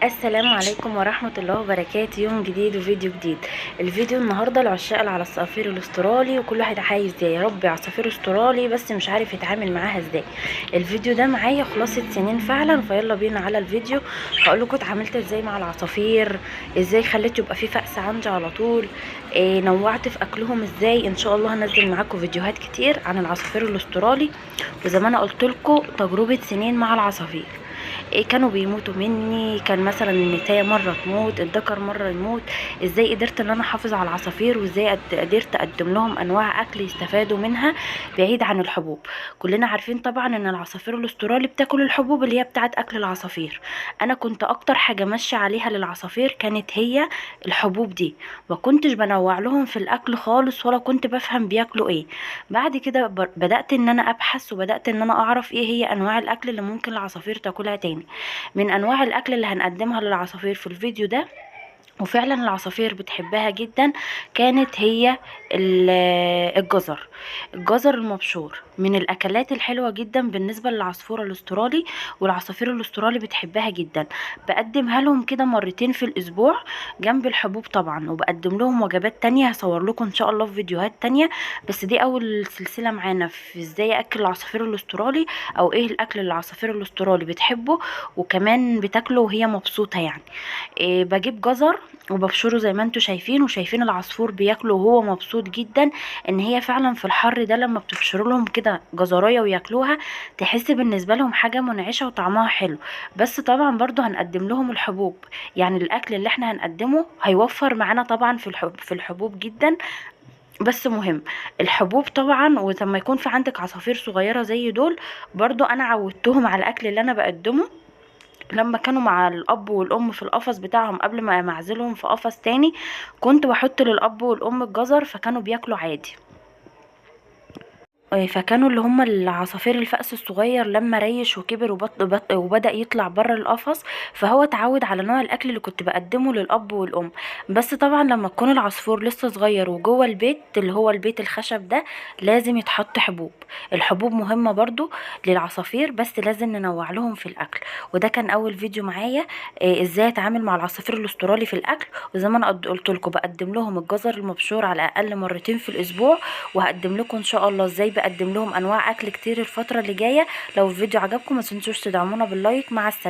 السلام عليكم ورحمة الله وبركاته. يوم جديد وفيديو جديد. الفيديو النهاردة لعشاق العصافير الاسترالي، وكل واحد عايز يربي عصافير استرالي بس مش عارف يتعامل معاها ازاي. الفيديو ده معايا خلاصة سنين فعلا، فيلا بينا على الفيديو. هقول لكم اتعاملت ازاي مع العصافير، ازاي خليت يبقى في فأس عندي على طول، إيه نوعت في اكلهم ازاي. ان شاء الله هنزل معاكم فيديوهات كتير عن العصافير الاسترالي، وزي ما انا قلت لكم تجربة سنين مع العصافير. إيه كانوا بيموتوا مني، كان مثلا النتايه مرة تموت، الذكر مرة يموت. ازاي قدرت ان انا احافظ على العصافير، وازاي قدرت اقدم لهم انواع اكل يستفادوا منها بعيد عن الحبوب. كلنا عارفين طبعا ان العصافير الاسترالي بتاكل الحبوب اللي هي بتاعه اكل العصافير. انا كنت اكتر حاجة ماشية عليها للعصافير كانت هي الحبوب دي، ما كنتش بنوع لهم في الاكل خالص ولا كنت بفهم بياكلوا ايه. بعد كده بدات ان انا ابحث، وبدات ان انا اعرف ايه هي انواع الاكل اللي ممكن العصافير تاكلها تاني. من انواع الاكل اللي هنقدمها للعصافير في الفيديو ده، وفعلا العصافير بتحبها جدا، كانت هي الجزر. الجزر المبشور من الاكلات الحلوة جدا بالنسبة للعصفور الاسترالي، والعصافير الاسترالي بتحبها جدا. بقدمها لهم كده مرتين في الاسبوع جنب الحبوب طبعا، وبقدم لهم وجبات تانية هصور لكم ان شاء الله في فيديوهات تانية. بس دي اول سلسلة معانا في ازاي اكل العصافير الاسترالي، او ايه الاكل اللي العصافير الاسترالي بتحبه وكمان بتاكله وهي مبسوطة. يعني إيه، بجيب جزر وببشره زي ما انتوا شايفين، وشايفين العصفور بياكله وهو مبسوط جدا. ان هي فعلا في الحر ده لما بتبشر لهم كده جزرايه وياكلوها تحس بالنسبة لهم حاجة منعشه وطعمها حلو. بس طبعا برضو هنقدم لهم الحبوب، يعني الاكل اللي احنا هنقدمه هيوفر معانا طبعا في الحبوب جدا. بس مهم الحبوب طبعا. ولما يكون في عندك عصافير صغيرة زي دول، برضو انا عودتهم على الاكل اللي انا بقدمه لما كانوا مع الاب والام في القفص بتاعهم قبل ما اعزلهم في قفص تاني، كنت بحط للاب والام الجزر فكانوا بياكلوا عادي. فكانوا اللي هم العصافير الفأس الصغير لما ريش وكبر وبدأ يطلع بره القفص، فهو اتعود على نوع الاكل اللي كنت بقدمه للاب والام. بس طبعا لما تكون العصفور لسه صغير وجوه البيت اللي هو البيت الخشب ده لازم يتحط حبوب. الحبوب مهمة برضو للعصافير، بس لازم ننوع لهم في الاكل. وده كان اول فيديو معايا ازاي اتعامل مع العصافير الاسترالي في الاكل. وزي ما انا قلت لكم بقدم لهم الجزر المبشور على الاقل مرتين في الاسبوع، وهقدم لكم ان شاء الله ازاي بقدم لهم انواع اكل كتير الفترة اللي جاية. لو الفيديو عجبكم ما تنسوش تدعمونا بال like. مع السلامة.